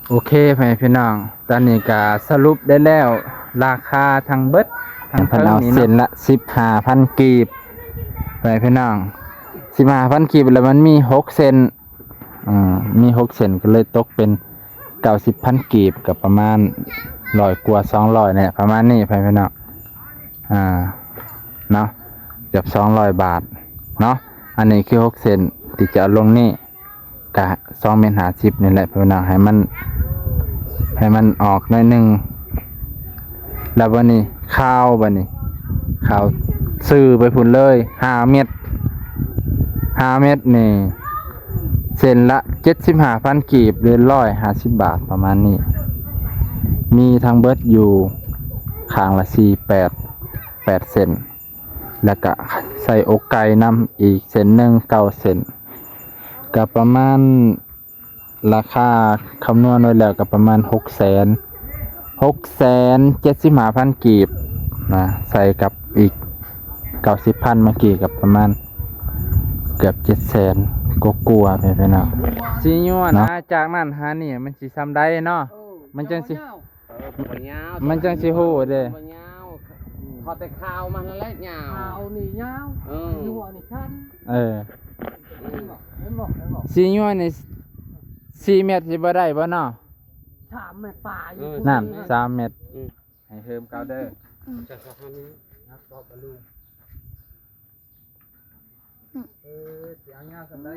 ໂອເຄ ພໍ່ແມ່ພີ່ນ້ອງ, ຕອນນີ້ກໍສະຫຼຸບໄດ້ແລ້ວ ລາຄາທັງເບິດທັງເທິງນີ້ເນາະ ເສັ້ນລະສິບຫ້າພັນກີບ ພໍ່ແມ່ພີ່ນ້ອງ, ສິບຫ້າພັນກີບ ແລ້ວມັນມີຫົກເສັ້ນ ອືມ ມີຫົກເສັ້ນ ກໍເລີຍຕົກເປັນເກົ້າສິບພັນກີບ ກໍປະມານຮ້ອຍກວ່າ ສອງຮ້ອຍ ນີ້ແຫຼະ ປະມານນີ້ ພໍ່ແມ່ພີ່ນ້ອງ. ອ່າ ເນາະ ເກືອບສອງຮ້ອຍບາດເນາະ. ອັນນີ້ຄືຫົກເສັ້ນທີ່ຈະເອົາລົງນີ້ ກະສອງແມັດຫ້າສິບນີ້ແຫຼະ ພີ່ນ້ອງ, ໃຫ້ມັນ ໃຫ້ມັນອອກໜ້ອຍໜຶ່ງ. ແລ້ວບັດນີ້ຄາວ ບັດນີ້ຄາວຊື່ໄປພຸ້ນເລີຍ ຫ້າແມັດ ຫ້າແມັດນີ້ ເສັ້ນລະເຈັດສິບຫ້າພັນກີບ ຫຼື ຮ້ອຍຫ້າສິບບາດ ປະມານນີ້. ມີທັງເບິດຢູ່ຂ້າງລະສີ່ແປດ ແປດເສັ້ນ ແລ້ວກະໃສ່ອົກໄກ່ນຳອີກເສັ້ນໜຶ່ງ ເກົ້າເສັ້ນ ກະປະມານ ລາຄາຄຳນວນໄວ້ແລ້ວກໍປະມານຫົກແສນ ຫົກແສນເຈັດສິບຫ້າພັນກີບນະ, ໃສ່ກັບອີກເກົ້າສິບພັນເມື່ອກີ້ ກໍປະມານເກືອບເຈັດແສນກວ່າໆ ພີ່ນ້ອງ. ຊິຍົວນະ ຈາກນັ້ນຫານີ້ມັນຊິສ່ຳໃດເນາະ? ເອີ ມັນຈັ່ງຊິ ເອີ ມັນຈັ່ງຊິຮູ້ເດ້ ມັນບໍ່ຍາວ ອືມ ພໍແຕ່ຄາວມັນນັ້ນແຫຼະຍາວ ຄາວນີ້ຍາວ ເອີ ຊິຍົວນີ້ສັ້ນ ເອີ ເຫັນບໍ່ ເຫັນບໍ່ ເຫັນບໍ່ ຊິຍົວນີ້ສີ່ແມັດຊິບໍ່ໄດ້ບໍ່ເນາະ? ສາມແມັດປາຍ ເອີ ນັ້ນ ສາມແມັດ ອືມ ໃຫ້ເຮີມເກົ່າເດີ ອືມ ຈັກສັກອັນນີ້ ນັກເກາະບະລຸງ ອືມ ເອີ ຊິເອົາຍາວສ່ຳໃດ?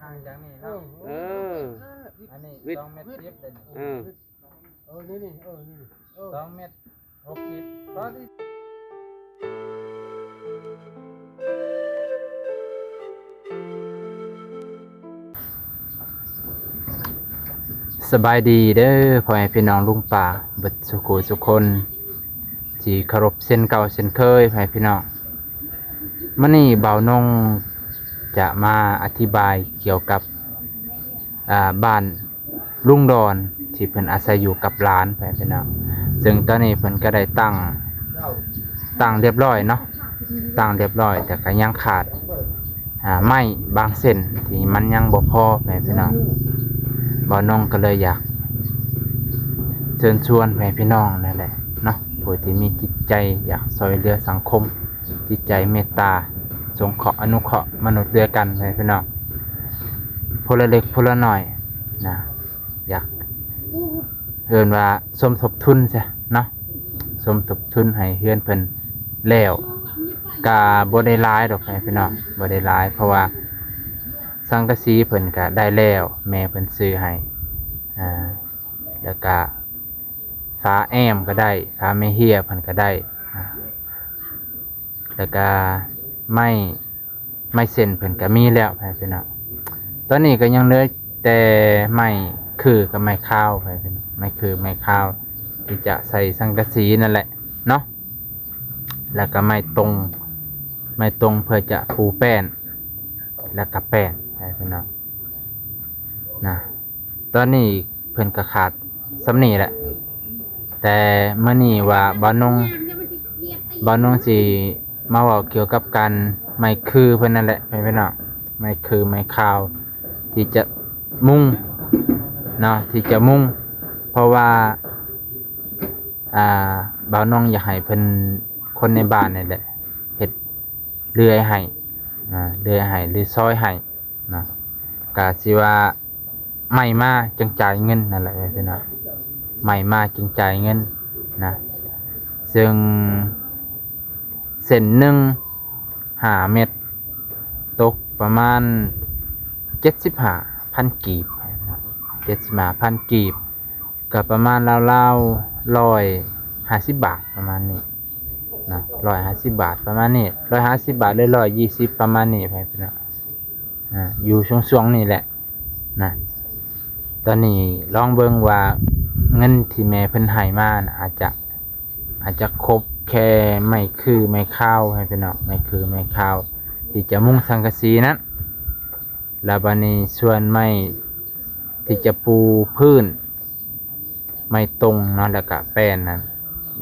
ຫ່າງຈາກນີ້ເນາະ ເອີ ອັນນີ້ສອງແມັດສິບເດ້ນີ້ ເອີ ເອີ ນີ້ນີ້ ເອີ ນີ້ນີ້ ເອີ ສອງແມັດຫົກສິບ ພໍດີ. ສະບາຍດີເດີ ພໍ່ແມ່ພີ່ນ້ອງລຸງປ້າເບິດສູ່ຄູ່ສູ່ຄົນ ທີ່ເຄົາລົບເຊັ່ນເກົ່າເຊັ່ນເຄີຍ ພໍ່ແມ່ພີ່ນ້ອງ. ມື້ນີ້ບ່າວນົງຈະມາອະທິບາຍກ່ຽວກັບ ອ່າ ບ້ານລຸງດອນ ທີ່ເພິ່ນອາໄສຢູ່ກັບຫຼານ ພໍ່ແມ່ພີ່ນ້ອງ, ເຊິ່ງຕອນນີ້ເພິ່ນກໍໄດ້ຕັ້ງ ຕັ້ງຮຽບຮ້ອຍເນາະ ຕັ້ງຮຽບຮ້ອຍ ແຕ່ກໍຍັງຂາດ ອ່າ ໄມ້ບາງເສັ້ນທີ່ມັນຍັງບໍ່ພໍ ພໍ່ແມ່ພີ່ນ້ອງ. ບ່າວນົງກໍເລີຍຢາກເຊີນຊວນພໍ່ແມ່ພີ່ນ້ອງນັ້ນແຫຼະເນາະ ຜູ້ທີ່ມີຈິດໃຈຢາກຊ່ວຍເຫຼືອສັງຄົມ ຈິດໃຈເມດຕາ ສົງເຄາະອະນຸເຄາະມະນຸດດ້ວຍກັນ ພໍ່ແມ່ພີ່ນ້ອງ, ຜູ້ລະເລັກຜູ້ລະນ້ອຍນະ ຢາກ ເອີ້ນວ່າສົມທົບທຶນຊະເນາະ ສົມທົບທຶນໃຫ້ເຮືອນເພິ່ນແລ້ວ ກະບໍ່ໄດ້ຫຼາຍດອກ ພີ່ນ້ອງ ບໍ່ໄດ້ຫຼາຍ ເພາະວ່າສັງກະສີເພິ່ນກະໄດ້ແລ້ວ ແມ່ເພິ່ນຊື້ໃຫ້ ອ່າ ແລ້ວກະຝາແອ້ມກໍໄດ້ ຝາແມ່ເຮຍເພິ່ນກໍໄດ້ ອ່າ ແລ້ວກະໄມ້ ໄມ້ເສັ້ນເພິ່ນກໍມີແລ້ວ ພໍ່ແມ່ພີ່ນ້ອງ. ຕອນນີ້ກໍຍັງເຫຼືອແຕ່ໄມ້ຄືກັບໄມ້ຄາວ ພໍ່ແມ່ພີ່ນ້ອງ, ໄມ້ຄືໄມ້ຄາວທີ່ຈະໃສ່ສັງກະສີນັ້ນແຫຼະເນາະ, ແລ້ວກໍໄມ້ຕົງ ໄມ້ຕົງເພື່ອຈະປູແປ້ນ ແລ້ວກໍແປ້ນ ພໍ່ແມ່ພີ່ນ້ອງນະ. ຕອນນີ້ເພິ່ນກໍຂາດສ່ຳນີ້ແຫຼະ, ແຕ່ມື້ນີ້ວ່າບ່າວນົງ ບ່າວນົງຊິມາເວົ້າກ່ຽວກັບການໄມ້ຄືເພິ່ນນັ້ນແຫຼະ ພໍ່ແມ່ພີ່ນ້ອງ, ໄມ້ຄືໄມ້ຄາວທີ່ຈະມຸງເນາະ ທີ່ຈະມຸງ ເພາະວ່າ ອ່າ ບ່າວນົງຢາກໃຫ້ເພິ່ນ ຄົນໃນບ້ານນີ້ແຫຼະ ເຮັດເລື່ອຍໃຫ້ ເລື່ອຍໃຫ້ ຫຼື ຊອຍໃຫ້ ນະ, ກະຊິວ່າໄມ້ມາຈຶ່ງຈ່າຍເງິນນັ້ນແຫຼະ ພີ່ນ້ອງ, ໄມ້ມາຈຶ່ງຈ່າຍເງິນນະ. ເຊິ່ງເສັ້ນໜຶ່ງຫ້າແມັດ ຕົກປະມານເຈັດສິບຫ້າພັນກີບ, ເຈັດສິບຫ້າພັນກີບ ກໍປະມານລາວໆ ຮ້ອຍຫ້າສິບບາດ ປະມານນີ້ນະ, ຮ້ອຍຫ້າສິບບາດ ປະມານນີ້ ຮ້ອຍຫ້າສິບບາດ ຫຼື ຮ້ອຍຊາວ ປະມານນີ້ ພີ່ນ້ອງ. ອ່າ ຢູ່ຊ່ວງໆນີ້ແຫຼະນະ. ຕອນນີ້ລອງເບິ່ງວ່າເງິນທີ່ແມ່ເພິ່ນໃຫ້ມານະ ອາດຈະ ອາດຈະຄົບແຄ່ໄມ້ຄືໄມ້ຄາວ ໃຫ້ພີ່ນ້ອງ, ໄມ້ຄືໄມ້ຄາວທີ່ຈະມຸງສັງກະສີນັ້ນ. ແລ້ວບາດນີ້ສ່ວນໄມ້ທີ່ຈະປູພື້ນ ໄມ້ຕົງເນາະ ແລ້ວກະແປ້ນນັ້ນ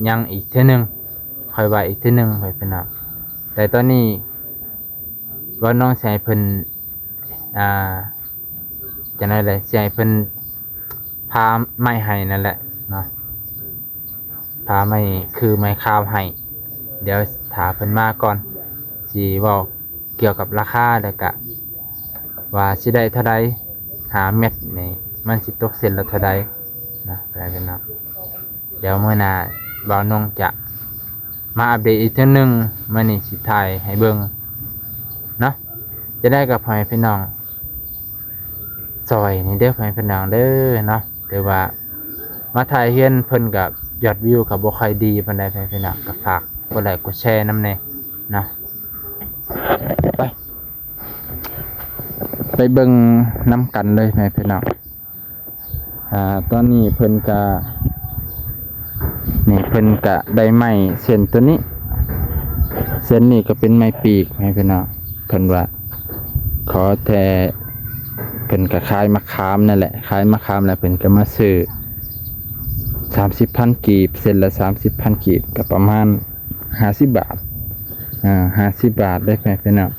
ຍັງອີກເທື່ອໜຶ່ງ ຄ່ອຍວ່າອີກເທື່ອໜຶ່ງ ພໍ່ແມ່ພີ່ນ້ອງ. ແຕ່ຕອນນີ້ວ່ານ້ອງຊິໃຫ້ເພິ່ນ ອ່າ ຈັ່ງໃດລະ ຊິໃຫ້ເພິ່ນ ຜ່າໄມ້ໃຫ້ນັ້ນແຫຼະເນາະ ຜ່າໄມ້ຄືໄມ້ຄາວໃຫ້. ດຽວຖ້າເພິ່ນມາກ່ອນ ຊິເວົ້າກ່ຽວກັບລາຄາ ແລ້ວກະວ່າຊິໄດ້ເທົ່າໃດ ຫ້າແມັດນີ້ ມັນຊິຕົກເສັ້ນລະເທົ່າໃດນະ ເພື່ອນພີ່ນ້ອງ. ດຽວມື້ໜ້າບ່າວນົງຈະມາອັບເດດອີກເທື່ອໜຶ່ງ ມື້ນີ້ຊິຖ່າຍໃຫ້ເບິ່ງເນາະ. ຈະໄດ້ກໍຂໍໃຫ້ພີ່ນ້ອງຊ່ອຍນີ້ເດີ ພໍ່ແມ່ພີ່ນ້ອງເດີເນາະ. ຖືວ່າມາຖ່າຍເຮືອນເພິ່ນກໍຍອດວິວກໍບໍ່ຄ່ອຍດີປານໃດ ພໍ່ແມ່ພີ່ນ້ອງ ກໍຝາກກົດໄລກົດແຊນຳແດ່ເນາະ. ໄປ ໄປເບິ່ງນຳກັນເລີຍ ພໍ່ແມ່ພີ່ນ້ອງ. ອ່າ ຕອນນີ້ເພິ່ນກະ ນີ້ເພິ່ນກະໄດ້ໄມ້ເສັ້ນຕົວນີ້ ເສັ້ນນີ້ກໍເປັນໄມ້ປີກໃຫ້ເພິ່ນເນາະ. ເພິ່ນວ່າຂໍແຕ່ ເພິ່ນກະຂາຍມະຂາມນັ້ນແຫຼະ ຂາຍມະຂາມແລ້ວເພິ່ນກໍມາຊື້ສາມສິບພັນກີບ ເສັ້ນລະສາມສິບພັນກີບ ກໍປະມານ ຫ້າສິບບາດ ອ່າ ຫ້າສິບບາດເດ້ ພີ່ນ້ອງ.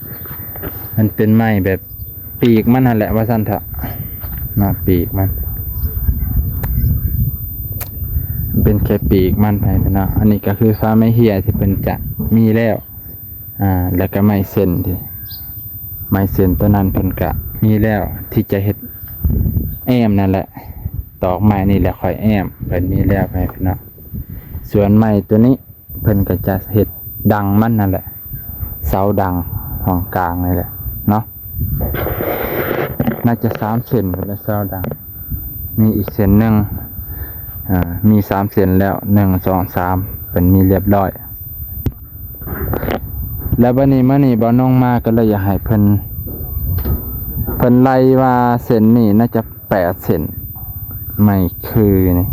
ມັນເປັນໄມ້ແບບປີກມັນຫັ້ນແຫຼະ ວ່າຊັ້ນເຖາະເນາະ ປີກມັນ ເປັນແຄ່ປີກມັນ ພີ່ນ້ອງ. ອັນນີ້ກໍຄືຝາໄມ້ເຫື່ອທີ່ເພິ່ນຈະມີແລ້ວ ອ່າ ແລ້ວກໍໄມ້ເສັ້ນ ທີ່ໄມ້ເສັ້ນຕົວນັ້ນເພິ່ນກະມີແລ້ວ ທີ່ຈະເຮັດແອ້ມນັ້ນແຫຼະ ຕອກໄມ້ນີ້ແຫຼະຄ່ອຍແອ້ມ ເພິ່ນມີແລ້ວ ພີ່ນ້ອງ. ສ່ວນໄມ້ຕົວນີ້ ເພິ່ນກໍຈະເຮັດດັງມັນນັ້ນແຫຼະ ເສົາດັງຫ້ອງກາງນີ້ແຫຼະເນາະ. ໜ້າຈະສາມເສັ້ນພຸ້ນແຫຼະ ເສົາດັງ ມີອີກເສັ້ນໜຶ່ງ ອ່າ ມີສາມເສັ້ນແລ້ວ ໜຶ່ງ ສອງ ສາມ ເພິ່ນມີລຽບຮ້ອຍ. ແລ້ວບັດນີ້ ມື້ນີ້ບ່າວນົງມາກໍເລີຍຢາກໃຫ້ເພິ່ນ ເພິ່ນໄລ່ວ່າເສັ້ນນີ້ໜ້າຈະ ແປດເສັ້ນ ໄມ້ຄືນີ້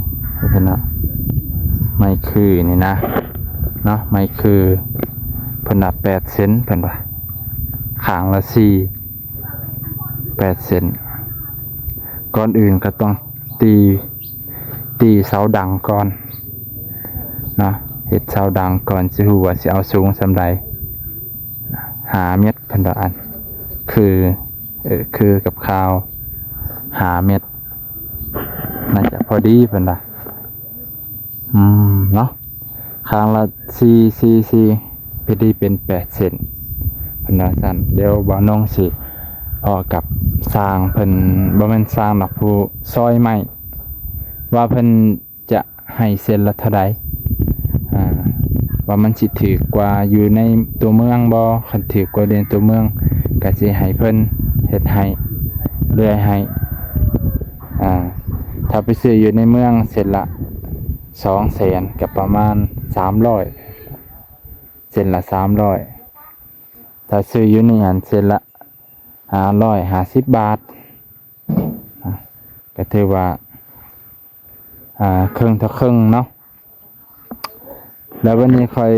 ເພິ່ນວ່າ ໄມ້ຄືນີ້ນະ ເນາະ ໄມ້ຄື ເພິ່ນວ່າແປດເສັ້ນ ເພິ່ນວ່າ ຂ້າງລະສີ່ ແປດເສັ້ນ. ກ່ອນອື່ນກໍຕ້ອງຕີ ຕີເສົາດັງກ່ອນເນາະ ເຮັດເສົາດັງກ່ອນ ຊິຮູ້ວ່າຊິເອົາສູງສ່ຳໃດ. ຫ້າແມັດ ເພິ່ນວ່າ ອັນ ຄື ເອີ ຄືກັບຄາວ ຫ້າແມັດ ໜ້າຈະພໍດີ ເພິ່ນວ່າ ອືມ ເນາະ ຂ້າງລະສີ່ ສີ່ ສີ່ ພໍດີເປັນແປດເສັ້ນ ເພິ່ນວ່າຊັ້ນ. ດຽວບ່າວນົງຊິເວົ້າກັບຊ່າງເພິ່ນ ບໍ່ແມ່ນຊ່າງດອກ ຜູ້ຊອຍໄມ້ ວ່າເພິ່ນ ຈະໃຫ້ເສັ້ນລະເທົ່າໃດ ອ່າ ວ່າມັນຊິຖືກກວ່າຢູ່ໃນຕົວເມືອງບໍ່? ຄັນຖືກກວ່າຢູ່ໃນຕົວເມືອງ ກະຊິໃຫ້ເພິ່ນເຮັດໃຫ້ ເລື່ອຍໃຫ້ ອ່າ ຖ້າໄປຊື້ຢູ່ໃນເມືອງເສັ້ນລະສອງແສນ ກະປະມານສາມຮ້ອຍ ເສັ້ນລະສາມຮ້ອຍ. ຖ້າຊື້ຢູ່ນີ້ຫັ້ນເສັ້ນລະຫ້າຮ້ອຍຫ້າສິບບາດ ອ່າ ກະຖືວ່າ ອ່າ ເຄິ່ງຕໍ່ເຄິ່ງເນາະ. ແລ້ວວັນນີ້ຂ້ອຍ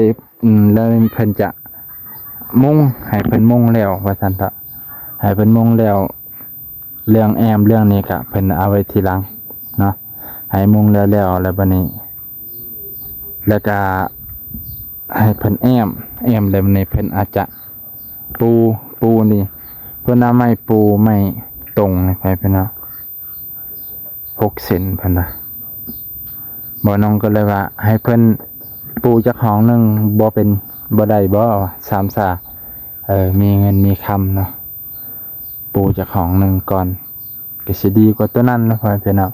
ອືມ ແລ້ວເພິ່ນຈະມຸງ ໃຫ້ເພິ່ນມຸງແລ້ວວ່າຊັ້ນເຖາະ ໃຫ້ເພິ່ນມຸງແລ້ວ ເລື່ອງແອ້ມເລື່ອງນີ້ກະເພິ່ນເອົາໄວ້ທີຫຼັງເນາະ ໃຫ້ມຸງແລ້ວໆ ແລ້ວບັດນີ້ ແລ້ວກະໃຫ້ເພິ່ນແອ້ມ ແອ້ມແລ້ວບັດນີ້ເພິ່ນອາດຈະປູ ປູນີ້ ເພິ່ນເອົາໄມ້ປູ ໄມ້ຕົງນີ້ໄປ ພີ່ນ້ອງ ຫົກເຊັນ ເພິ່ນວ່າ. ບ່າວນົງກໍເລີຍວ່າໃຫ້ເພິ່ນປູຈັກຫ້ອງໜຶ່ງ ບໍ່ເປັນ ບໍ່ໄດ້ບໍ່ ສາມຊາ ເອີ ມີເງິນມີຄຳເນາະ ປູຈັກຫ້ອງໜຶ່ງກ່ອນ ກໍຊິດີກວ່າຕົວນັ້ນເນາະ ພໍ່ແມ່ພີ່ນ້ອງ.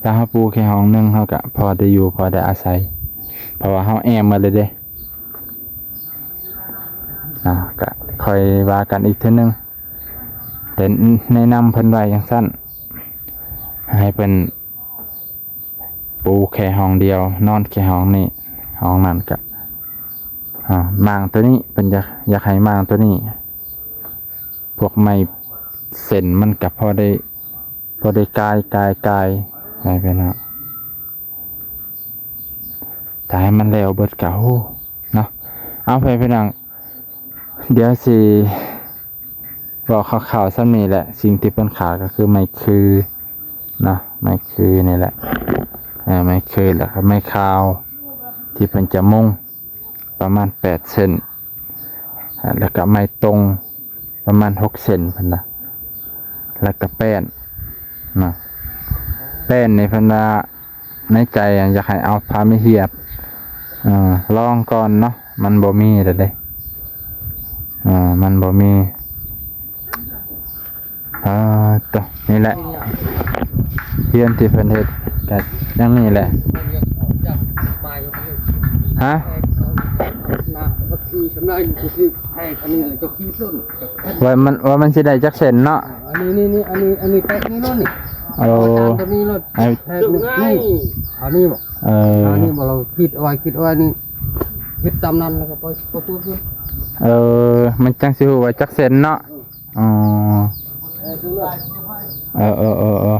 ຖ້າເຮົາປູແຄ່ຫ້ອງໜຶ່ງ ເຮົາກະພໍໄດ້ຢູ່ ພໍໄດ້ອາໄສ ເພາະວ່າເຮົາແອ້ມໝົດແລ້ວເດ້ ເນາະ ກະຄ່ອຍວ່າກັນອີກເທື່ອໜຶ່ງ. ແຕ່ແນະນຳເພິ່ນໄວ້ຈັ່ງຊັ້ນ ໃຫ້ເພິ່ນປູແຄ່ຫ້ອງດຽວ ນອນແຄ່ຫ້ອງນີ້ ຫ້ອງນັ້ນກະ ອ່າ ມ້າງຕົວນີ້ ເພິ່ນຢາກ ຢາກໃຫ້ມ້າງຕົວນີ້ ພວກໄມ້ເສັ້ນມັນກະພໍໄດ້ ພໍໄດ້ກ່າຍ ກ່າຍ ກ່າຍ ໃຫ້ເພິ່ນເນາະ. ຖ້າໃຫ້ມັນແລ້ວເບິດກະ ໂອ້ ເນາະ. ເອົາ ພໍ່ແມ່ພີ່ນ້ອງ ດຽວຊິເວົ້າຄ່າວໆສ່ຳນີ້ແຫຼະ. ສິ່ງທີ່ເພິ່ນຂາຍກໍຄືໄມ້ຄືເນາະ ໄມ້ຄືນີ້ແຫຼະ ເອີ ໄມ້ຄື ແລ້ວກໍໄມ້ຄາວທີ່ເພິ່ນຈະມຸງ ປະມານແປດເຊັນ ແລ້ວກະໄມ້ຕົງປະມານຫົກເຊັນ ເພິ່ນວ່າ ແລ້ວກະແປ້ນເນາະ. ແລ່ນນີ້ເພິ່ນວ່າໃນໃຈຢາກໃຫ້ເອົາຜ້າເມດຫຽບ ເອີ ລອງກ່ອນເນາະ ມັນບໍ່ມີແລ້ວເດ້ ເອີ ມັນບໍ່ມີ ອ່າ ໂຕ ນີ້ແຫຼະ ເຮືອນທີ່ເພິ່ນເຮັດກະຢ່າງນີ້ແຫຼະ ຮະ ວ່າມັນ ວ່າມັນຊິໄດ້ຈັກເຊັນເນາະ ອັນນີ້ ນີ້ ນີ້ ອັນນີ້ ອັນນີ້ແປະນີ້ໂລດນີ້ ໂອ້ ຕາມໂຕນີ້ໂລດ ໄອ້ ແທກນີ້ ນີ້ ອັນນີ້ບໍ່ ເອີ ອັນນີ້ບໍ່ ລອງຄິດເອົາໄວ້ ຄິດເອົາໄວ້ນີ້ ເຮັດຕາມນັ້ນແລ້ວກໍໄປ ໄປ ເອີ ມັນຈັ່ງຊິຮູ້ວ່າຈັກເຊັນເນາະ ອໍ ເອີ ເອີ ເອີ ເອີ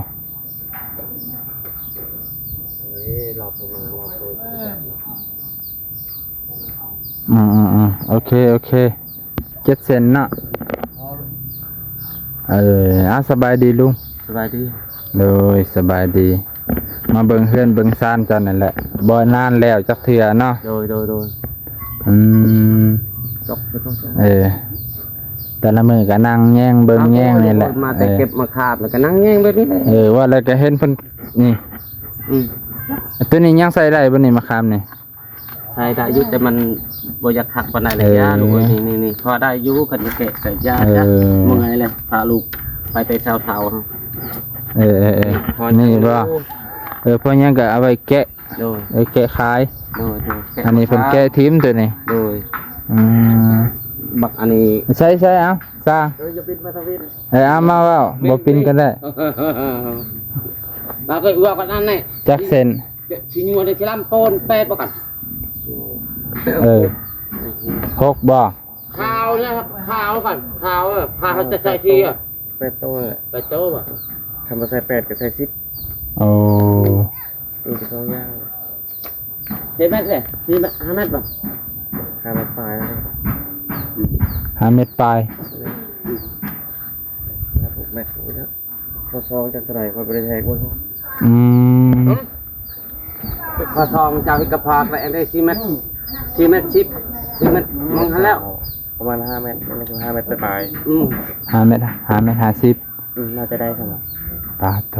ອືມໆໆ ໂອເຄ ໂອເຄ ເຈັດເຊັນເນາະ ເອີ ອາ ສະບາຍດີລຸງ ສະບາຍດີ ໂດຍ ສະບາຍດີ ມາເບິ່ງເຮືອນເບິ່ງຊານເຈົ້ານັ້ນແຫຼະ ບໍ່ນານແລ້ວຈັກເທື່ອເນາະ ໂດຍ ໂດຍ ໂດຍ ອືມ ເອີ ແຕ່ລະມື້ກໍນັ່ງແຍງເບິ່ງແຍງນີ້ແຫຼະ ມາແຕ່ເກັບມະຂາມ ແລ້ວກໍນັ່ງແຍງແບບນີ້ແຫຼະ ເອີ ວ່າແລ້ວກໍເຫັນເພິ່ນ ນີ້ ອືມ ໂຕນີ້ຍັງໃສ່ໄດ້ບໍ່ນີ້ ມະຂາມນີ້? ໃສ່ໄດ້ຢູ່ ແຕ່ມັນບໍ່ຢາກຄັກປານໃດແຫຼະ ເອີ ຢ້ານ ໂອ້ຍ ນີ້ໆໆ ພໍໄດ້ຢູ່ ຄັນແກະກໍຢ້ານ ເອີ ເມື່ອຍແຫຼະ ພາລູກໄປແຕ່ເຊົ້າເທົ່າ ເອີໆໆ ນີ້ບໍ່ ເອີ ເພາະຫຍັງກໍເອົາໄວ້ແກະ ໂດຍ ເອີ ແກະຂາຍ ໂດຍໆ ອັນນີ້ເພິ່ນແກະຖິ້ມໂຕນີ້ ໂດຍ ອືມ ບັກອັນນີ້ ໃສ່ໆ ເອົາ ຊາ ເອີ ເອົາມາເວົ້າ ບໍ່ປິ່ນກໍໄດ້ ມາເບິ່ງວ່າກັນອັນນີ້ ຈັກເຊັນ ຊິຍົວໄດ້ຊິລຳໂປນແປດບໍ່ກັນ ເອີ ຫົກບໍ່ ຂາວນະ ຂາວກັນ ຂາວ ເອີ ຂາວຈະໃສ່ທີ່ ແປດໂຕແຫຼະ ແປດໂຕບໍ່ ຄັນບໍ່ໃສ່ແປດກໍໃສ່ສິບ ໂອ້ ເອີ ກໍສອງຢ່າງ ເຈັດແມັດເດ້ ສີ່ແມັດ ຫ້າແມັດບໍ່ ຫ້າແມັດປາຍ ຫ້າແມັດປາຍ ຫົກແມັດ ໂອ້ຍ ຂໍ້ສອງຈັກເທົ່າໃດ ຂ້ອຍບໍ່ໄດ້ແທກເບິ່ງ ອືມ ຂໍ້ສອງເຈົ້າເຮັດກະພາກແລ້ວ ອັນໃດສີ່ແມັດ ສີ່ແມັດສິບ ສີ່ແມັດ ມອງຫັ້ນແລ້ວ ປະມານຫ້າແມັດ ອັນນີ້ຄືຫ້າແມັດປາຍໆ ອືມ ຫ້າແມັດ ຫ້າແມັດຫ້າສິບ ອືມ ໜ້າຈະໄດ້ຊັ້ນລະ ປາດໂທ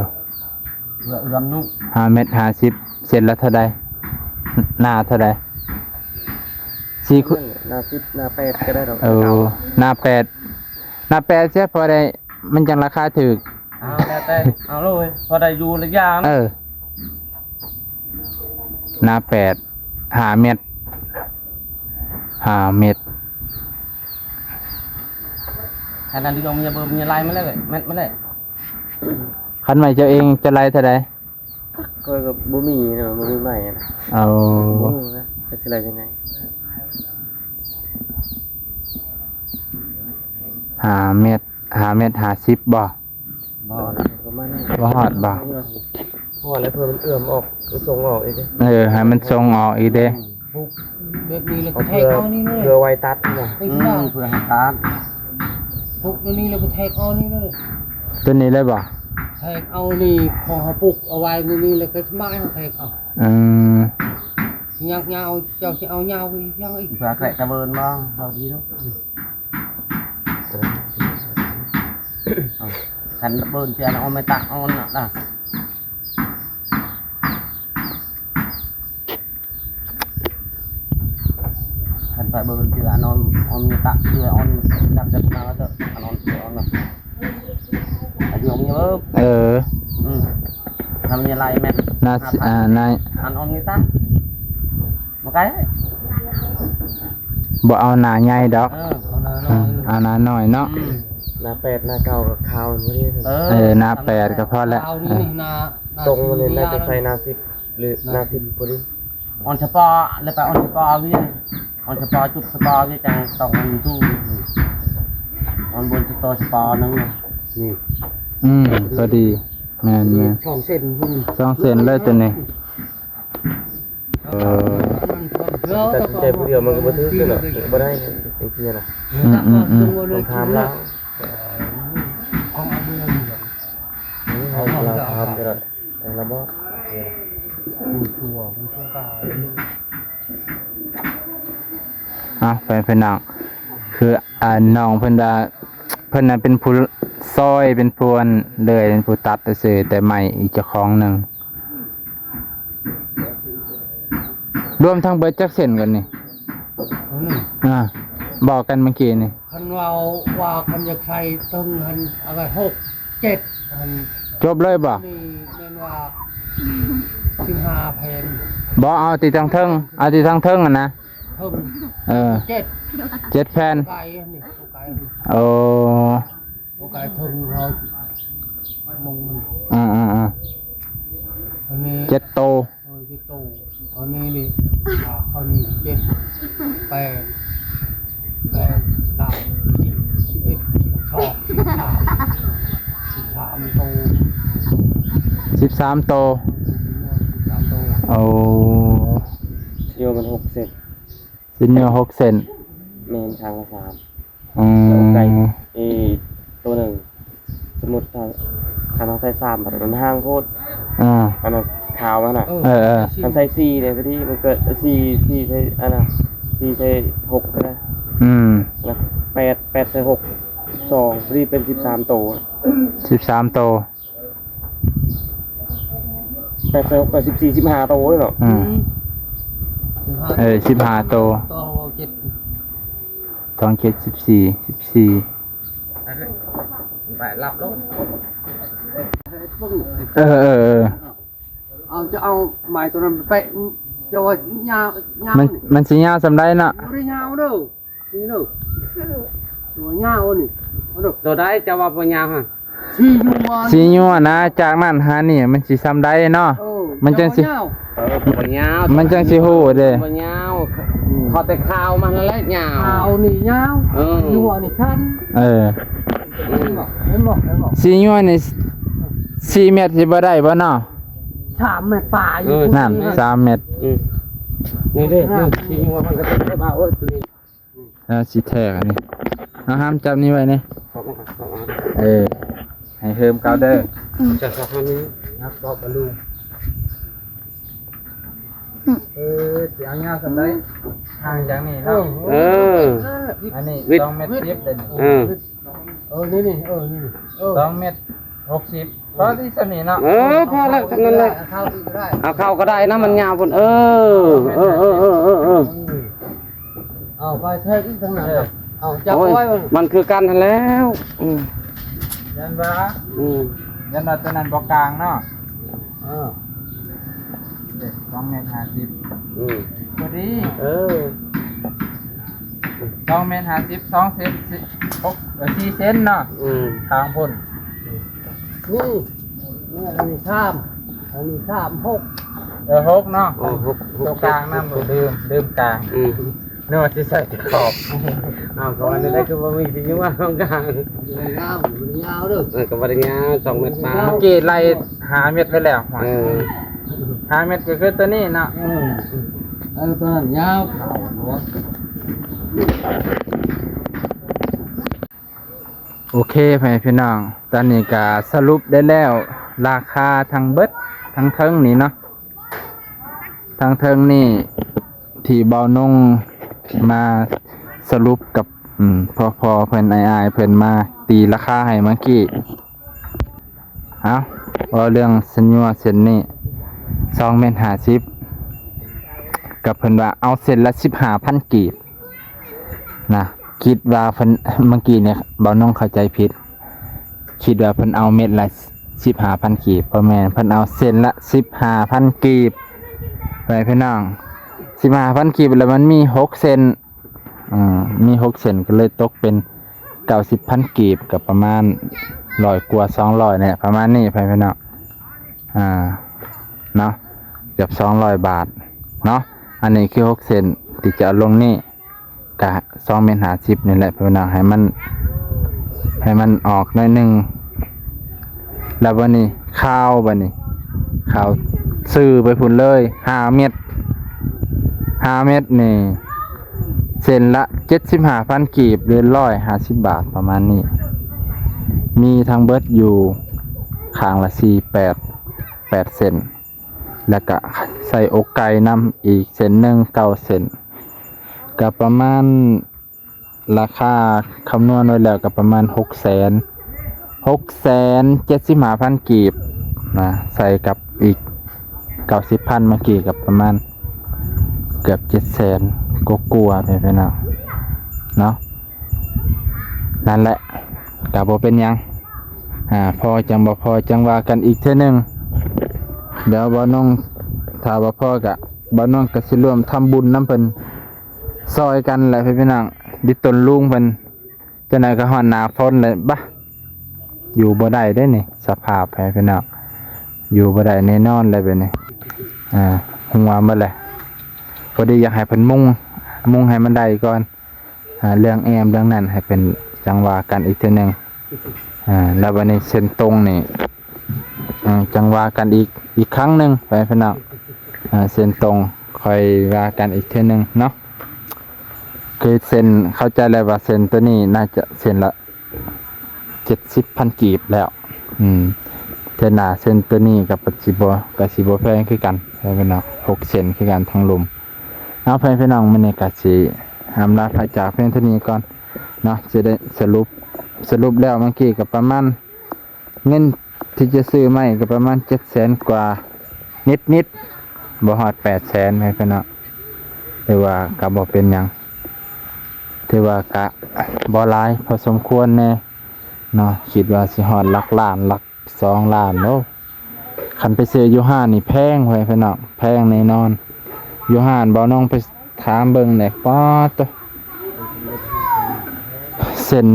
ເພື່ອເອື້ອມນຸ ຫ້າແມັດຫ້າສິບ ເຊັນລະເທົ່າໃດ ໜ້າເທົ່າໃດ ສີ່ ໜ້າສິບ ໜ້າແປດກໍໄດ້ດອກ ເອີ ໜ້າແປດ ໜ້າແປດເສຍ ພໍໄດ້ ມັນຈັ່ງລາຄາຖືກ ເອົາແລ້ວແຕ່ ເອົາໂລດ ພໍໄດ້ຢູ່ລະຢ່າງ ເອີ ໜ້າແປດ ຫ້າແມັດ ຫ້າແມັດ ອັນນັ້ນທີ່ເອົາເມຍເບິ່ງເມຍໄລ່ມາແລ້ວ ແມັດມາແລ້ວ ຄັນໄມ້ເຈົ້າເອງຈະໄລ່ເທົ່າໃດ? ຂ້ອຍກໍບໍ່ມີນະ ບໍ່ມີໄມ້ນະ ເອົາ ບໍ່ຮູ້ນະ ຈະຊິໄລ່ຈັ່ງໃດ ຫ້າແມັດ ຫ້າແມັດຫ້າສິບບໍ່? ບໍ່ນະ ປະມານນັ້ນ ບໍ່ຮອດບໍ່? ພໍແລ້ວ ເພື່ອມັນເອື້ອມອອກ ມັນສົ່ງອອກອີກເດ້ ເອີ ໃຫ້ມັນສົ່ງອອກອີກເດ້ ອືມ ປຸກແບບນີ້ແລ້ວກໍແທກເອົານີ້ເລີຍ ເພື່ອໄວ້ຕັດນະ ອືມ ເພື່ອໃຫ້ຕັດ ປຸກໂຕນີ້ແລ້ວກໍແທກເອົານີ້ເລີຍ ໂຕນີ້ເລີຍບໍ່? ແທກເອົານີ້ ຂອງເຮົາປຸກເອົາໄວ້ໃນນີ້ ແລ້ວກໍສະບາຍ ເຮົາແທກເອົາ ອືມ ຍາວໆ ເຈົ້າຊິເອົາຍາວອີກຫຍັງອີກ ເພື່ອແກະຕະເບີນບໍ່? ເວົ້າດີເນາະ ຄັນເບິ່ນເທື່ອນະ ອອນແມ່ນຕາອອນນະ ຄັນໄປເບິ່ນເທື່ອອານອນ ອອນຕາເທື່ອອອນ ຈັບຈັບມາເທື່ອອານອນ ເທື່ອອອນນະ ອາຍຸມີເອີ ເອີ ອືມ ທຳຍັງໄລແມ່ນ ນາ ອາ ນາຍ ອານອນມີຕາ ບໍ່ໄກ ບໍ່ເອົາໜ້າໃຫຍ່ດອກ ເອີ ເອົາໜ້ານ້ອຍ ເອົາໜ້ານ້ອຍເນາະ ອືມ ໜ້າແປດ ໜ້າເກົ້າກໍຂາວພໍດີ ເອີ ເອີ ໜ້າແປດກໍພໍແລ້ວ ຂາວນີ້ ເອີ ໜ້າ ໜ້າ ຕົງນີ້ໜ້າຈະໃສ່ໜ້າສິບ ຫຼືໜ້າສິບພໍດີ ອອນສະເພາະ ແລ້ວໄປອອນສະເພາະວຽກ ອອນສະເພາະຈຸດສະເພາະວຽກຈັ່ງຕ້ອງຢູ່ຕູ້ ອອນບົນສະເພາະສະເພາະໜຶ່ງ ນີ້ ອືມ ພໍດີ ແມ່ນໆ ສອງເສັ້ນ ສອງເສັ້ນເລີຍຕົວນີ້. ເອີ ຕັດສິນໃຈຜູ້ດຽວມັນກໍບໍ່ຖືກເນາະ ບໍ່ໄດ້ຈັ່ງຊີ້ນະ ອືມໆໆ ຕ້ອງຖາມລາວ ເຮົາລາວຖາມກໍໄດ້ ລະບໍ່ ອ່ະ ໄປພີ່ນ້ອງ ຄື ອ່າ ນ້ອງເພິ່ນວ່າ ເພິ່ນນະເປັນຜູ້ ຊອຍເປັນຜູ້ອັນເລື່ອຍ ເປັນຜູ້ຕັດຊື່ໆ ແຕ່ໄມ້ອີກເຈົ້າຂອງໜຶ່ງ. ລວມທັງເບິດຈັກເສັ້ນກັນນີ້? ອັນນີ້ ອ່າ ບອກກັນເມື່ອກີ້ນີ້ ຄັນເວົ້າວ່າຄັນຢາກໃສ່ເຖິງຫັ້ນ ເອົາໄວ້ຫົກ ເຈັດຫັ້ນ ຈົບເລີຍບໍ່? ນີ້ແມ່ນວ່າສິບຫ້າແຜ່ນ. ບໍ່ ເອົາແຕ່ທາງເທິງ ເອົາແຕ່ທາງເທິງຫັ້ນນະ. ເທິງ ເອີ ເຈັດ ເຈັດແຜ່ນ. ໄກອັນນີ້ ໄກອັນນີ້ ໂອ້ ບໍ່ໄກເທິງເຮົາ ມຸງມັນ ອືມໆໆ ອັນນີ້ເຈັດໂຕ ເອີ ເຈັດໂຕ. ອັນນີ້ນີ້ ອ່າ ອັນນີ້ເຈັດ ແປດ ແປດ ເກົ້າ ສິບ ສິບເອັດ ສິບສອງ ສິບສາມ ສິບສາມໂຕ ສິບສາມໂຕ ສິບສາມໂຕ. ໂອ້ ຊິໂຍມັນຫົກເຊັນ ຊິນໂຍຫົກເຊັນ ແມ່ນ ຂ້າງລະສາມ. ອືມ ແລ້ວໄກ່ອີກໂຕໜຶ່ງ ສົມມຸດຖ້າ ຄັນເຮົາໃສ່ສາມ ບາດມັນຫ່າງໂພດ. ອ່າ ອັນນັ້ນຂາວຫັ້ນນະ ເອີໆ ຄັນໃສ່ສີ່ເດ້ ພໍດີມັນເກີດສີ່ ສີ່ໃສ່ອັນນະ ສີ່ໃສ່ຫົກນະ. ອືມ ນະ ແປດ ແປດໃສ່ຫົກ ສິບສອງ ພໍດີເປັນສິບສາມໂຕ ສິບສາມໂຕ. ແປດໃສ່ຫົກ ແປດສິບສີ່ ສິບຫ້າໂຕເລີຍເນາະ. ອືມ ເອີ ສິບຫ້າໂຕ ສອງເຈັດ ສອງເຈັດ ສິບສີ່ ສິບສີ່ ໄປລັບລົງ. ເອີໆ ເອີ ເອົາ ຈະເອົາໄມ້ໂຕນັ້ນໄປແປະ ຈະວ່າຍາວ ຍາວ ມັນ ມັນຊິຍາວສ່ຳໃດເນາະ? ບໍ່ໄດ້ຍາວເດີ້. ນີ້ເດີ ໂຕຍາວນີ້ ເອົາເດີ ໂຕໃດເຈົ້າວ່າບໍ່ຍາວຫັ້ນ? ສີ່ຢູ່ ສີ່ຢູ່ນະ ຈາກນັ້ນຫານີ້ມັນຊິສ່ຳໃດເນາະ? ເອີ ມັນຈັ່ງຊິ ເຈົ້າວ່າຍາວ ເອີ ບໍ່ຍາວ ມັນຈັ່ງຊິຮູ້ເດ້ ບໍ່ຍາວ. ອືມ ເຂົາແຕ່ຂາວມັນນັ້ນແຫຼະຍາວ ຂາວນີ້ຍາວ ເອີ ຢູ່ອັນນີ້ສັ້ນ. ເອີ ເຫັນບໍ່ ເຫັນບໍ່ ເຫັນບໍ່? ສີ່ຢູ່ນີ້ ສີ່ແມັດຊິບໍ່ໄດ້ບໍ່ເນາະ? ສາມແມັດປາຍ ເອີ ນັ້ນ ສາມແມັດ. ອືມ ນີ້ເດ້ ສີ່ຢູ່ມັນກໍເປັນແບບວ່າ ໂອ້ຍ ຕົວນີ້ ອ່າ ຊິແທກອັນນີ້ ເອົາ ຫ້າມຈັບນີ້ໄວ້ນີ້ ເອີ ໃຫ້ເຮີມເກົ່າເດີ ຈະສັກອັນນີ້ ນັບກໍບະລຸງ ເອີ ຊິເອົາຍາວສ່ຳໃດ ຫ່າງຈາກນີ້ເນາະ ເອີ ອັນນີ້ສອງແມັດສິບເດ້ນີ້ ເອີ ເອີ ນີ້ນີ້ ເອີ ນີ້ນີ້ ເອີ ສອງແມັດຫົກສິບ. ພໍທີ່ສ່ຳນີ້ເນາະ ເອີ ພໍແລ້ວສ່ຳນັ້ນແຫຼະ ເອົາເຂົ້າອີກກໍໄດ້ ເອົາເຂົ້າກໍໄດ້ນະ ມັນຍາວພຸ້ນ ເອີ ເອີ ເອີ ເອີ ເອີ ເອີ ອືມ ເອົາໄປແທກອີກທາງນັ້ນ ເອີ ເອົາຈັບໄວ້ ມັນຄືກັນຫັ້ນແລ້ວ ອືມ ຢ້ານວ່າ ອືມ ຢ້ານວ່າຕົວນັ້ນບໍ່ກາງເນາະ ເອີ ເດ້ ສອງແມັດຫ້າສິບ ອືມ ພໍດີ ເອີ ສອງແມັດຫ້າສິບ ສອງເຊັນ ຫົກ ເອີ ສີ່ເຊັນເນາະ ອືມ ທາງພຸ້ນ ນີ້ ນີ້ ອັນນີ້ສາມ ອັນນີ້ສາມ ຫົກ ເອີ ຫົກເນາະ ໂອ້ ຫົກ ຫົກ ຕົວກາງນຳ ລືມ ລືມກາງ ອືມ ນຶກວ່າຊິໃສ່ແຕ່ຂອບ ເອົາ ກໍວ່າໄດ້ ຄືບໍ່ມີຊິຢູ່ວ່າຕ້ອງກາງ ຍາວ ຍາວເດີ ເອີ ກໍບໍ່ໄດ້ຍາວ ສອງແມັດປາຍ ເມື່ອກີ້ໄລ່ຫ້າແມັດໄປແລ້ວ ເອີ ຫ້າແມັດກໍຄືຕົວນີ້ເນາະ ເອີ ເອີ ຕົວນັ້ນຍາວ ຂາວເນາະ. ໂອເຄ ພໍ່ແມ່ພີ່ນ້ອງ ຕອນນີ້ກະສະຫຼຸບໄດ້ແລ້ວ ລາຄາທັງເບິດ ທັງເທິງນີ້ເນາະ ທັງເທິງນີ້ ທີ່ບ່າວນົງມາສະຫຼຸບກັບ ອືມ ພໍ່ໆເພິ່ນ ອ້າຍໆເພິ່ນ ມາຕີລາຄາໃຫ້ເມື່ອກີ້. ເອົາ ເວົ້າເລື່ອງສັນຍວເສັ້ນນີ້ ສອງແມັດຫ້າສິບ ກໍເພິ່ນວ່າເອົາເສັ້ນລະສິບຫ້າພັນກີບນະ ຄິດວ່າເພິ່ນ ເມື່ອກີ້ນີ້ບ່າວນົງເຂົ້າໃຈຜິດ ຄິດວ່າເພິ່ນເອົາເມັດລະສິບຫ້າພັນກີບ ບໍ່ແມ່ນ ເພິ່ນເອົາເສັ້ນລະສິບຫ້າພັນກີບ ໄປພີ່ນ້ອງ ສິບຫ້າພັນກີບ ແລ້ວມັນມີຫົກເສັ້ນ ອ່າ ມີຫົກເສັ້ນ ກໍເລີຍຕົກເປັນເກົ້າສິບພັນກີບ ກໍປະມານຮ້ອຍກວ່າ ສອງຮ້ອຍນີ້ແຫຼະ ປະມານນີ້ ພໍ່ແມ່ພີ່ນ້ອງ ອ່າ ເນາະ ເກືອບສອງຮ້ອຍບາດເນາະ. ອັນນີ້ຄືຫົກເສັ້ນທີ່ຈະເອົາລົງນີ້ ກະສອງແມັດຫ້າສິບນີ້ແຫຼະ ພໍ່ແມ່ພີ່ນ້ອງ ໃຫ້ມັນ ໃຫ້ມັນອອກໜ້ອຍໜຶ່ງ. ແລ້ວບັດນີ້ຄາວ ບັດນີ້ຄາວຊື່ໄປພຸ້ນເລີຍ ຫ້າແມັດ ຫ້າແມັດນີ້ ເສັ້ນລະເຈັດສິບຫ້າພັນກີບ ຫຼື ຮ້ອຍຫ້າສິບບາດ ປະມານນີ້. ມີທັງເບິດຢູ່ຂ້າງລະສີ່ ແປດ ແປດເສັ້ນ ແລ້ວກະໃສ່ອົກໄກ່ນຳອີກເສັ້ນໜຶ່ງ ເກົ້າເສັ້ນ ກະປະມານ ລາຄາຄຳນວນໄວ້ແລ້ວກໍປະມານຫົກແສນ ຫົກແສນເຈັດສິບຫ້າພັນກີບນະ ໃສ່ກັບອີກເກົ້າສິບພັນເມື່ອກີ້ ກໍປະມານເກືອບເຈັດແສນກວ່າໆ ພີ່ນ້ອງເນາະ. ນັ້ນແຫຼະ ກໍບໍ່ເປັນຫຍັງ ອ່າ ພໍຈັ່ງບໍ່ພໍ ຈັ່ງວ່າກັນອີກເທື່ອໜຶ່ງ. ດຽວບ່າວນົງ ຖ້າວ່າພໍກໍ ບ່າວນົງກໍຊິຮ່ວມທຳບຸນນຳເພິ່ນ ຊ່ອຍກັນແຫຼະ ພີ່ນ້ອງ. ດິດຕົນລຸງເພິ່ນ ຈັ່ງໃດກໍຮອດໜ້າຝົນແລ້ວ ບະ ຢູ່ບໍ່ໄດ້ເດ້ນີ້ ສະພາບ ພີ່ນ້ອງ ຢູ່ບໍ່ໄດ້ແນ່ນອນແລ້ວບາດນີ້ ອ່າ ຫົວໝົດແລ້ວ. ພໍດີຢາກໃຫ້ເພິ່ນມຸງ ມຸງໃຫ້ມັນໄດ້ກ່ອນ ອ່າ ເລື່ອງແອມເລື່ອງນັ້ນໃຫ້ເພິ່ນ ຈັ່ງວ່າກັນອີກເທື່ອໜຶ່ງ. ອ່າ ແລ້ວບາດນີ້ເສັ້ນຕົງນີ້ ອ່າ ຈັ່ງວ່າກັນອີກ ອີກຄັ້ງໜຶ່ງ ພີ່ນ້ອງ. ອ່າ ເສັ້ນຕົງຄ່ອຍວ່າກັນອີກເທື່ອໜຶ່ງເນາະ. ຄືເສັ້ນ ເຂົ້າໃຈແລ້ວວ່າເສັ້ນໂຕນີ້ໜ້າຈະເສັ້ນລະເຈັດສິບພັນກີບແລ້ວ. ອືມ ເທື່ອໜ້າເສັ້ນໂຕນີ້ກໍຊິບໍ່ ກໍຊິບໍ່ແພງຄືກັນ ພີ່ນ້ອງເນາະ ຫົກເສັ້ນຄືກັນທັງລຸ່ມ. ເອົາ ພີ່ນ້ອງ ມື້ນີ້ກໍຊິອຳລາພາຈາກພຽງເທົ່ານີ້ກ່ອນເນາະ. ຈະໄດ້ສະຫຼຸບ ສະຫຼຸບແລ້ວເມື່ອກີ້ກໍປະມານ ເງິນທີ່ຈະຊື້ໄມ້ກໍປະມານເຈັດແສນກວ່ານິດໆ ບໍ່ຮອດແປດແສນ ພີ່ນ້ອງເນາະ. ຖືວ່າກໍບໍ່ເປັນຫຍັງ ຖືວ່າກະບໍ່ຫຼາຍພໍສົມຄວນແດ່ເນາະ ຄິດວ່າຊິຮອດຫຼັກລ້ານ ຫຼັກສອງລ້ານໂລ. ຄັນໄປຊື້ຢູ່ຮ້ານນີ້ແພງ ພີ່ນ້ອງເນາະ ແພງແນ່ນອນ. ຢູ່ຮ້ານ ບ່າວນົງໄປຖາມເບິ່ງແດ່ ປາດໂທ້ ເສັ້ນ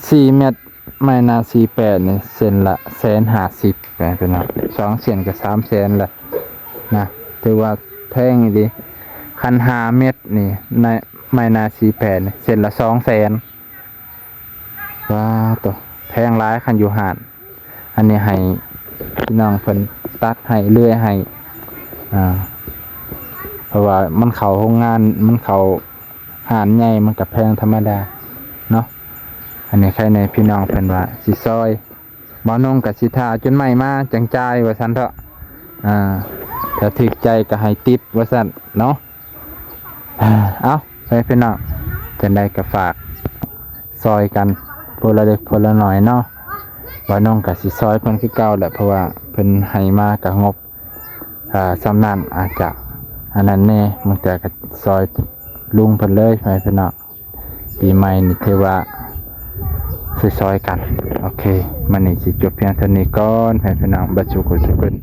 ສີ່ແມັດ ໄມ້ໜ້າສີ່ແປດນີ້ ເສັ້ນລະແສນຫ້າສິບ ພີ່ນ້ອງເນາະ ສອງເສັ້ນກໍສາມແສນລະນະ ຖືວ່າແພງອີ່ຫຼີ. ຄັນຫ້າແມັດນີ້ ໃນໄມ້ໜ້າສີ່ແປດນີ້ ເສັ້ນລະສອງແສນ. ວ້າໂຕ ແພງຫຼາຍຄັນຢູ່ຮ້ານ. ອັນນີ້ໃຫ້ພີ່ນ້ອງເພິ່ນຕັດໃຫ້ ເລື່ອຍໃຫ້ ອ່າ ເພາະວ່າມັນເຂົ້າໂຮງງານ ມັນເຂົ້າຮ້ານໃຫຍ່ ມັນກໍແພງທຳມະດາເນາະ. ອັນນີ້ໃຄແນ່ພີ່ນ້ອງເພິ່ນວ່າຊິຊ່ອຍ ບ່າວນົງກໍຊິຖ້າຈົນໄມ້ມາຈັ່ງຈ່າຍວ່າຊັ້ນເຖາະ. ອ່າ ຖ້າຖືກໃຈກໍໃຫ້ຕິບວ່າຊັ້ນເນາະ. ເອົາ ໄປພີ່ນ້ອງ ຈັ່ງໃດກໍຝາກຊ່ອຍກັນ ຜູ້ລະເລັກຜູ້ລະໜ້ອຍເນາະ. ບ່າວນົງກໍຊິຊ່ອຍເພິ່ນຄືເກົ່າແຫຼະ ເພາະວ່າເພິ່ນໃຫ້ມາກໍງົບ ອ່າ ສ່ຳນັ້ນ ອາດຈະອັນນັ້ນແດ່ ບາງເທື່ອກໍຊ່ອຍລຸງເພິ່ນເລີຍ ພີ່ນ້ອງ. ປີໃໝ່ນີ້ຖືວ່າຊ່ອຍໆກັນ. ໂອເຄ ມື້ນີ້ຊິຈົບພຽງເທົ່ານີ້ກ່ອນ ພີ່ນ້ອງເບິດສູ່ຄົນສູ່ຄົນ.